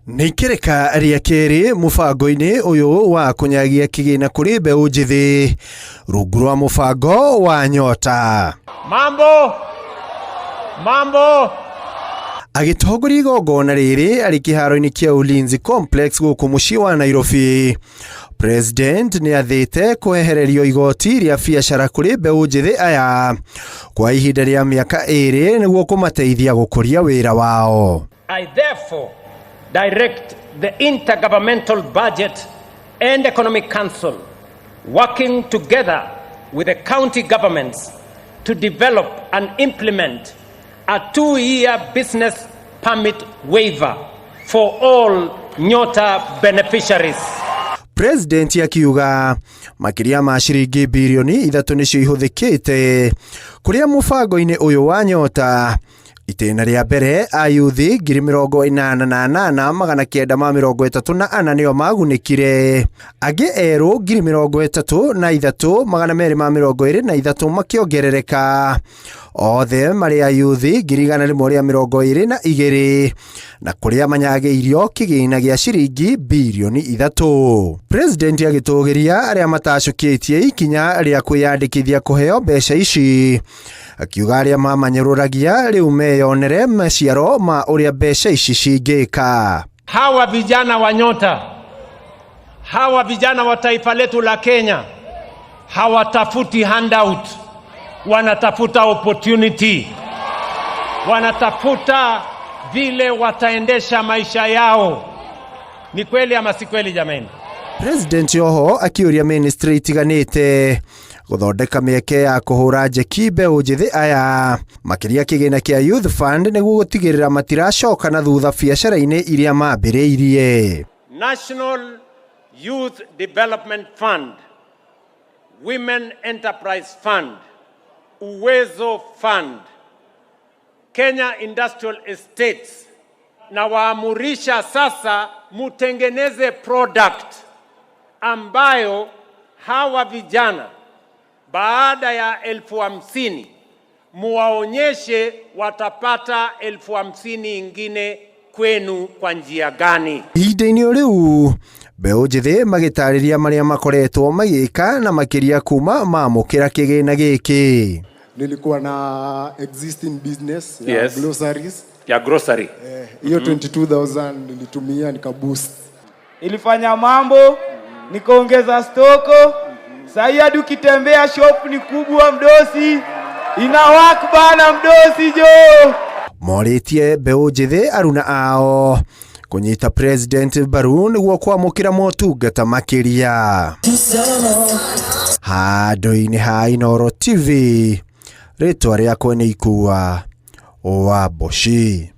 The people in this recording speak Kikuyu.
Nĩ ikereka rĩa kerĩ mũbango-inĩ ũyũ wa kũnyagia kĩgĩna kũrĩ mbeũ njĩthĩ rungu rwa mũbango wa Nyota. Mambo! Mambo! Agĩtongoria igongona rĩrĩ arĩ kĩharo-inĩ kĩa Ulinzi Complex gũkũ mũciĩ wa Nairobi, President nĩ athĩte kwehererio igoti rĩa biacara kũrĩ mbeũ njĩthĩ aya kwa ihinda rĩa mĩaka ĩrĩ nĩguo kũmateithia gũkũria wĩra wao. I therefore direct the Intergovernmental Budget and Economic Council, working together with the county governments, to develop and implement a 2-year business permit waiver for all Nyota beneficiaries. President akiuga makĩria ma ciringi birioni 3 nĩcio ihũthĩkĩte kũrĩa mũbango-inĩ ũyũ wa Nyota. Itĩna rĩa mbere ayuthi 88,934 nĩo magunĩkire, angĩ erũ 33,223 makĩongerereka, othe marĩ ayuthi 122,na kũrĩa manyagĩirio kĩgĩna gĩa ciringi birioni 3. President agĩtũgĩria arĩa matacũkĩtie ikinya rĩa kwĩyandĩkithia kũheo mbeca ici, akiuga arĩa mamanyũrũragia rĩu meyonere maciaro ma ũrĩa mbeca ici cingĩka. Hawa vijana wa Nyota, hawa vijana wa taifa letu la Kenya hawatafuti handout, wanatafuta opportunity, wanatafuta vile wataendesha maisha yao. Ni kweli ama si kweli jameni? President oho akiũria ministry itiganĩte gũthondeka mĩeke ya kũhũra njeki mbeũ njĩthĩ aya makĩria kĩgĩna kĩa Youth Fund nĩguo gũtigĩrĩra matiracoka na thutha biacara-inĩ iria mambĩrĩirie. National Youth Development Fund, Women Enterprise Fund, Uwezo Fund, Kenya Industrial Estates, na waamurisha sasa mutengeneze product ambayo hawa vijana baada ya 50,000 muwaonyeshe watapata 50,000 ingine kwenu kwa njia gani. Ihinda-inĩ o rĩu mbeũ njĩthĩ magĩtarĩria marĩa makoretwo magĩka na makĩria kuma mamũkĩra kĩgĩna gĩkĩ. Nilikuwa na existing business ya groceries. Ya grocery. Hiyo 22,000 nilitumia nikaboost. Ilifanya mambo, nikaongeza stock. Sahii hadi ukitembea shop ni kubwa mdosi. Ina work bana mdosi jo. Morĩtie mbeũ njĩthĩ aruna ao kũnyita President mbaru nĩguo kwamũkĩra motungata makĩria. Handũ-inĩ ha Inooro TV, rĩtwa rĩakwa nĩ Ikua wa Mboci.